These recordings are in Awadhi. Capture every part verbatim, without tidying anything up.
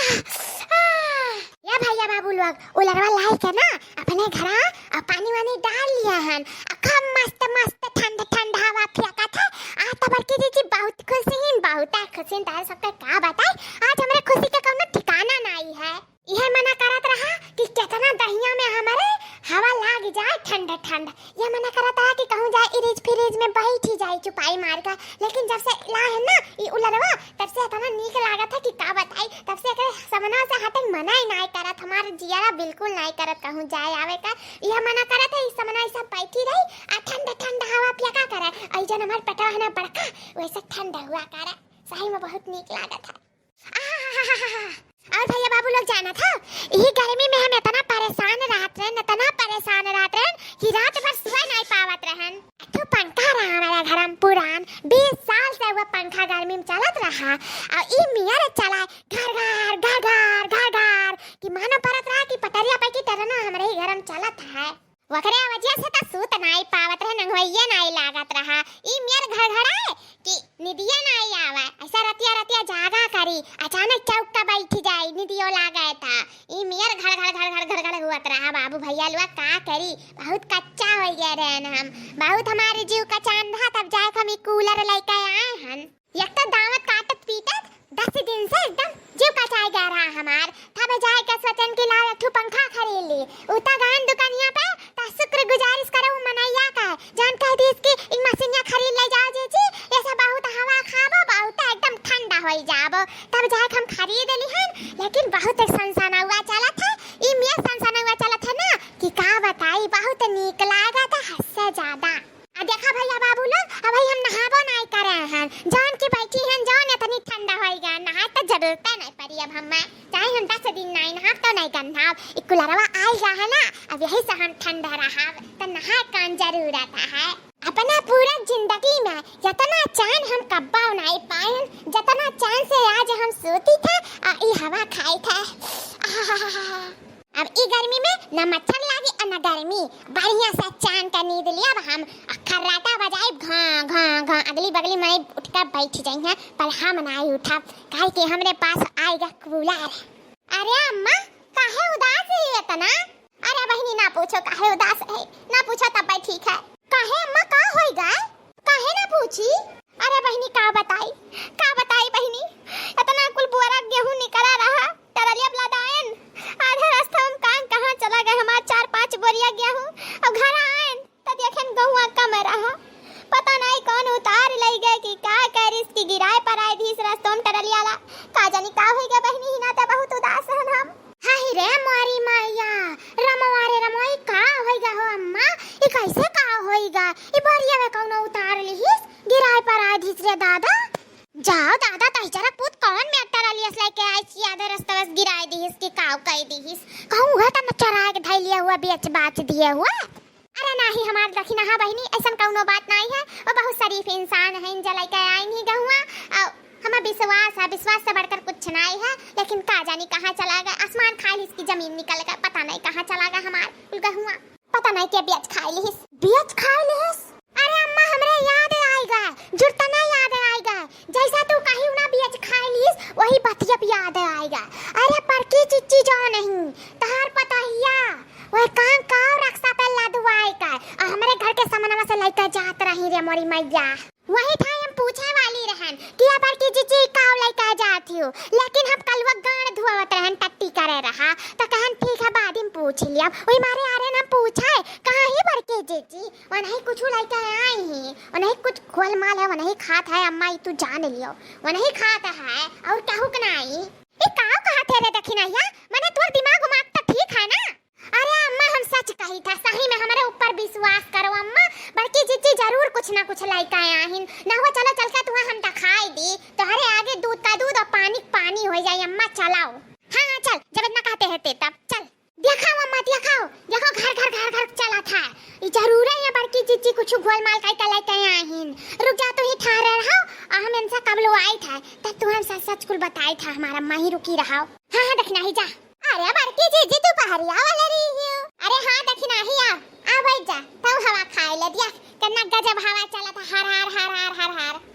या भैया बाबू लोग, उलरवा लाई के ना अपने घरा अ पानी वानी डार लिया हन। अ खूब मस्त मस्त ठंड ठंड हवा फेंकत है। आज तो बड़की जीजी बहुत खुश हीं, बहुत खुश हीं। तार सबके का बताई, आज हमरे खुशी के कउनो ठिकाना नाई है। इहे मना करत रहा कि केतना दहिया में हमरे हवा लाग जाए ठंड ठंड। ये मना करत रहा कि कहूँ जाए इरिज फिरिज में बैठी जाए चुपाई मार के। लेकिन जब से ला है ना ई उलरवा, तब से इतना नीक लागत है कि का बताई। तब से एकरे समनवा से हटे मना ही नाय करत, हमार जियरा बिल्कुल नाय करत कहूँ जाए आवे का। इहे मना करत है, ई समनवा ई सब बैठी रही आ ठंड ठंड हवा फेंका करे। अई जन हमार पेटवा है ना बड़का, वैसे ठंड हुआ करे। सही में बहुत नीक लागत है। आहाहाहा। और भैया बाबू लोग जानत हो, यही गर्मी में हम इतना परेशान रहत रहन, इतना परेशान रहत रहन कि रात भर सोए नहीं पावत रहन। एक ठो पंखा रहा हमारे घर में पुरान, बीस साल से वो पंखा गर्मी में चलत रहा, और ई मियर चलाए घर घर घर घर घर घर कि मानो परत रहा कि पटरिया पे की टरना हमरे ही घर में चलत है। वकरे वजह से त सूत नाई पावत रहे, नंगवइया नाई लागत रहा। ई मेर घड़घड़ाए कि निदिया नाई आवे। ऐसा रतिया रतिया जागा करी, अचानक चौक का बैठ जाई, निदियो लागे था। ई मेर घड़ घड़ घड़ घड़ घड़ घड़ हुअत रहा। बाबू भैया लुआ का करी, बहुत कच्चा हो गए रहन हम, बहुत हमारे जीव का चांद था, तब जाए हम ई कूलर लेके आए हन। एक तो दावत काटत पीटत दस दिन से एकदम जीव कचाए गया रहा हमार। तब जाए के सोचन कि लाओ एक ठो पंखा खरीद ली। उता गहन दुकानिया पे त शुक्र गुजारिश करे उ मनैया का, जान कह दी इसकी एक मशीनिया खरीद ले जाओ जीजी, ऐसा बहुत हवा खाबो, बहुत एकदम ठंडा हो जाबो। तब जाए हम खरीद ली हन, लेकिन बहुत एक सनसनौआ चलत है। ई में सनसनौआ चलत है ना कि का बताई, बहुत नीक लागत है, हद से ज्यादा। आ देखा भैया बाबू लोग, अबही हम नहाबो नाई करे हन, जौन की बैठी हन, जौन इतनी ठंडा होई गया, नहाए त जरूरत नहीं पड़ी अब हमें, चाहे हम दस दिन नाई नहाब तो नहीं गंधाब, ई कुलरवा आई गया है ना, अब यही से हम ठंडा रहब, त नहाए कौन जरूरत है। अपना पूरा जिंदगी में जितना चैन हम कब्बा नाई पाए, जितना चैन से आज हम सोती थे, आ ई हवा खाई थे। आहाहाहा। अब ई गर्मी में ना मच्छर लागी आ ना गर्मी, बढ़िया से चैन का नींद लिया। अब हम खर्राटा बजाई, घां घां घां, अगली बगली में उठ कर बैठ जाई हैं, पर हम नाई उठब, काहे कि हमरे पास आएगा कूलर। अरे अम्मा, काहे उदास है इतना? अरे बहिनी ना पूछो काहे उदास है, ना पूछो तब भी ठीक है। काहे अम्मा, का होई गा? काहे ना पूछी? अरे बहिनी का बताई, का बताई बहिनी, इतना कुल बोरा गेहूं निकला रहा, टरलिया पे लादायन, आधा रास्ता हम कान कहाँ चला गए हमार चार पांच बोरिया गेहूं, और घर आयन त देखेन गहुआ कम रहा, पता नहीं कौन उतार ले गए कि का करिस कि गिराए पर आए धीस रस्तों टरलिया ला, का जानी का होई गए बहिनी, हिना त बहुत उदास हन हम। हाय रे मोरी मैया, रमवा रे रमवा, ई का होई गा हो अम्मा? ई कैसे का होई गा? ई बोरिया में कौनो उतार लिहिस, गिराए पर आए धीस रे दादा। जाओ दादा, तही जरा पूत कौन में टरलियस लेके आइस, याद रस्तवस गिराए दिहिस कि काव कई दिहिस? कहूँ उहे त न चराए के धई लिया हुआ, बेच बाच दिए हुआ। अरे नाही हमार दखिनहा बहिनी, ऐसन कौनो बात नाही है, वो बहुत शरीफ इंसान है, इन जलाई के आइन ही गहुआ, और हमें विश्वास है, विश्वास से बढ़कर कुछ नाई है, लेकिन का जानी कहाँ चला गया, आसमान खाए लिहिस कि जमीन निकल गया, पता नहीं कहाँ चला गया हमार कुल गहुआ, पता नहीं के बेच खाए लिहिस। बेच खाए लिहिस? अरे अम्मा, हमरे याद आएगा, जुर्तना याद आएगा, जैसा तू कही ना बेच खाए लिहिस, वही बतिया भी याद आएगा। अरे बड़की चिच्ची जो नहीं, तहार पतोहिया, वह कान काव रक्सा पे लदवाए का, और हमरे घर के समनवा से लेकर जात रही रे मोरी मैया। वही ठाई हम पूछे वाली रहन कि अब बड़की जीजी काव लइका जात हियो, लेकिन हम कलवा गांड धुआवत रहन, टट्टी करे रहा, त कहन ठीक है बाद में पूछ लिया। वही मारे आ रहन हम पूछे, कहाँ ही बड़की जीजी? वनही कुछ लइका आई ही, वनही कुछ घोल माल है, वनही खात है, अम्मा ई तू जान लियो, वनही खात है, और कहू के नाई। ई काव कहा थे रे दखिनैया, मने तोर दिमाग उमाग त ठीक है ना? अरे अम्मा, हम सच कही था, सही में हमरे ऊपर विश्वास करो अम्मा, बड़की जीजी जरूर कुछ ना कुछ लइका आहिन। ना हुआ, चलो चल के तुहा हम दिखाई दी, तोहरे आगे दूध का दूध और पानी का पानी हो जाए अम्मा, चलाओ। हाँ हाँ चल, जब इतना कहते हैं ते तब चल। दिखाओ अम्मा, दिखाओ, देखो घर घर घर घर चला था। ई जरूर है ये बड़की जीजी कुछ घोल माल कई के लइका आहिन। रुक जा, तू ही ठारे रहो, और हम इनसे कब लो आई था, तब तू हम सच सच कुल बताई था हमारा अम्मा ही रुकी रहो। हाँ हाँ, दखिनही जा। अरे बड़की जीजी, तू पहरिया वाले रही हो? अरे हाँ, दखिनही आ, आ बैठ जा, तू हवा खाए ले दिया, कितना गजब हवा चला था, हर हर हर हर हर हर।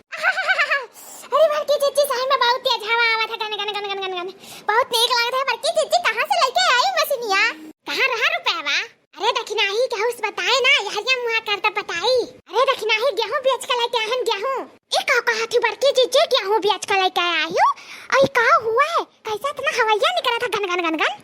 अरे बड़की जीजी, सही में बहुत तेज हवा आवा था, गन गन गन गन गन गन, बहुत नीक लागत है बड़की जीजी, कहाँ से लइके आई मशीनिया? कहाँ रहा रुपयवा? अरे दखिनाही, केहू से बताए ना, यहरिया मुहा कर त बताई। अरे दखिनाही, गेहूं बेच के लइके आए हन, गेहूं। ई का कहत ही बड़की जीजी, गेहूं बेच के लइके आए हो? अई का हुआ है? कैसे इतना हवैया निकला था गन गन गन गन?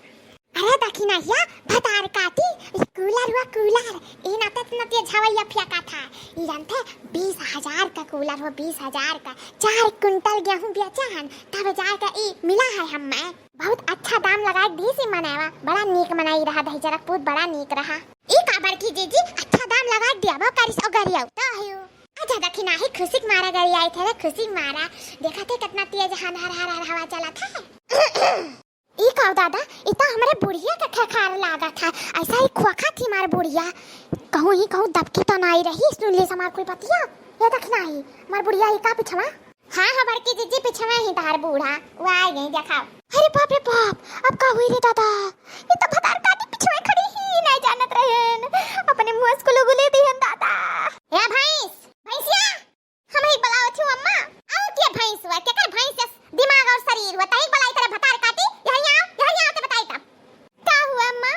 अरे दखिनाहिया, भतार काटी, ई कूलर हुआ कूलर, ई ना त इतना तेज हवैया फेंका था। ई जानते, बीस हजार का कूलर हो, बीस हजार का। चार कुंटल गेहूं बेचा हन, तब जाके ई मिला है हमें। बहुत अच्छा दाम लगा के दीस ई मनैवा, बड़ा नीक मनई रहा, दहिजरक पूत बड़ा नीक रहा। ई का बड़की जीजी, अच्छा दाम लगा के दिया, वो करिस ओ गरिया तो आयु। अच्छा दखिनाही, खुशी के मारा गरिया थे रे, खुशी के मारा। देखा थे कितना तेज हन हर हर हर हवा चला था। ई का दादा, ई तो हमरे बुढ़िया के खेखार लागा था, ऐसा ही खोखा थी मार बुढ़िया। कहूँ ही कहूँ दबकी तो नाई रही, सुन ली हमार कोई बतिया। ये दखिनाही, मार बुढ़िया ही का पिछवा? हाँ, हाँ, बड़की जीजी, पिछवा ही तहार बूढ़ा, वो आ गई, देखाओ। अरे बाप रे बाप, अब का हुई रे दादा? ये तो भतार काटी पिछवा खड़ी ही, नहीं जानत रहेन, अपने मुंह से गुलगुले दिहन दादा। ए भैंस, भैंसिया, हम ही बुलावत हूँ अम्मा। आओ के भैंस हुआ, केकर भैंस जस दिमाग और शरीर हुआ, तही बुलाई तेरे भतार काटी, यही आओ, यही आओ ते बताई तब। का हुआ अम्मा?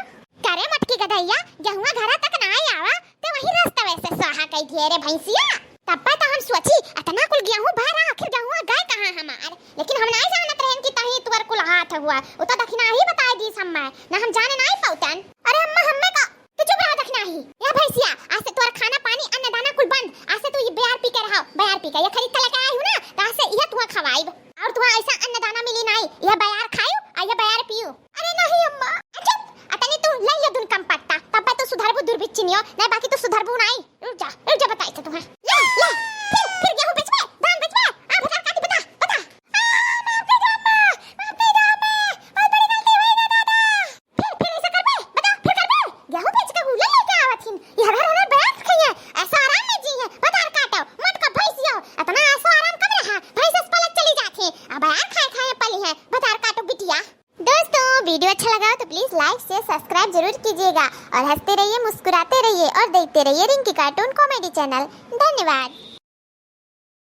करे मटकी गधैया, गेहुआ घरा तक ना आवा, ते वही रस्तवे से स्वाहा कई दिए रे भैंसिया। तब पर तो हम सोची, इतना कुल गेहूं भरा, आखिर गेहुआ गए कहाँ हमार? लेकिन हम नहीं जानत रहन कि तही तुअर कुल हाथ हुआ, वो तो दखिनाही बताए दीस हम्मे, ना हम जाने नहीं पौतन। अरे अम्मा, हम्मे का, तू चुप रहा दखिनाही। ए भैंसिया, आज से तुअर खाना पानी अन्न दाना कुल बंद, आज से तू ये बयार पी के रहा, बयार पी के, ये खरीद के लेके आई हूँ ना, तो आज से यह तुआ खवाइब। और तुआ ऐसा अन्न दाना मिली नहीं, यह बयार खायू, आ यह बयार पियू। अरे नहीं अम्मा। आ चुप, अतनी तू ले ये दुन कम पत्ता, तब तू सुधरबू दुर्बिच्चिनियो, नहीं बाकी तू सुधरबू नहीं। रुक जा, रुक जा, बताई तो तुम्हें। ले, ले, फिर, फिर गेहूं बेचबे, धान बेचबे, आ भतार काटी बता, बता। आ, माफ कर दो अम्मा, माफ कर दो अम्मा, बहुत बड़ी गलती हुई ना दादा। फिर, फिर ऐसा करबे, बता, फिर करबे। गेहूं बेच के गुले लेके आवत हिन, ये हर हर बयार खाइए, ऐसा आराम में जी है, भतार काटो, मत का भैंसियो, इतना ऐसा आराम कब रहा, भैंस से पलक चली जाती, अब बयार खाए खाए पली है, भतार काटो बिटिया। दोस्तों, वीडियो अच्छा लगा हो तो please like, share, subscribe जरूर कीजिएगा और हंसते रहिए, मुस्कुराते रहिए और देखते रहिए रिंकी cartoon comedy channel। धन्यवाद।